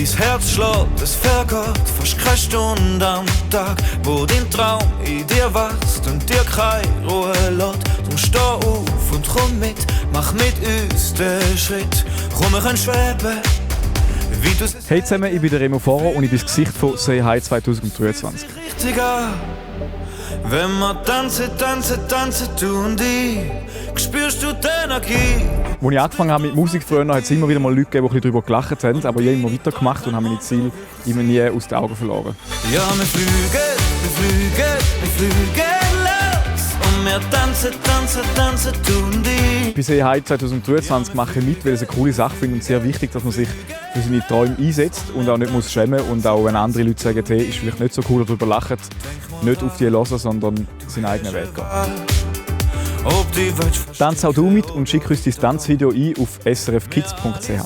Dein Herz schlägt, es vergeht fast keine Stunde am Tag, wo dein Traum in dir wächst und dir keine Ruhe lässt. Drum steh auf und komm mit, mach mit uns den Schritt. Komm, wir können schweben. Hey zusammen, ich bin der Remo Fahrer und ich bin das Gesicht von Say Hi 2023. Wenn wir tanzen, tanzen, tanzen, du und ich, spürst du die Energie. Als ich angefangen habe mit Musik früher, hat es immer wieder mal Leute gegeben, die darüber gelacht haben, aber ich habe immer weitergemacht und habe meine Ziele immer nie aus den Augen verloren. Ja, wir fliegen los und wir tanzen, tanzen, tanzen, du und ich. Bei Say Hi 2023 mache ich mit, weil es eine coole Sache finde und sehr wichtig, dass man sich für seine Träume einsetzt und auch nicht muss schämen und auch wenn andere Leute sagen, hey, ist vielleicht nicht so cool, darüber lachen, nicht auf die hören, sondern seinen eigenen Weg gehen. Tanz auch du mit und schick uns dein Tanzvideo ein auf srfkids.ch.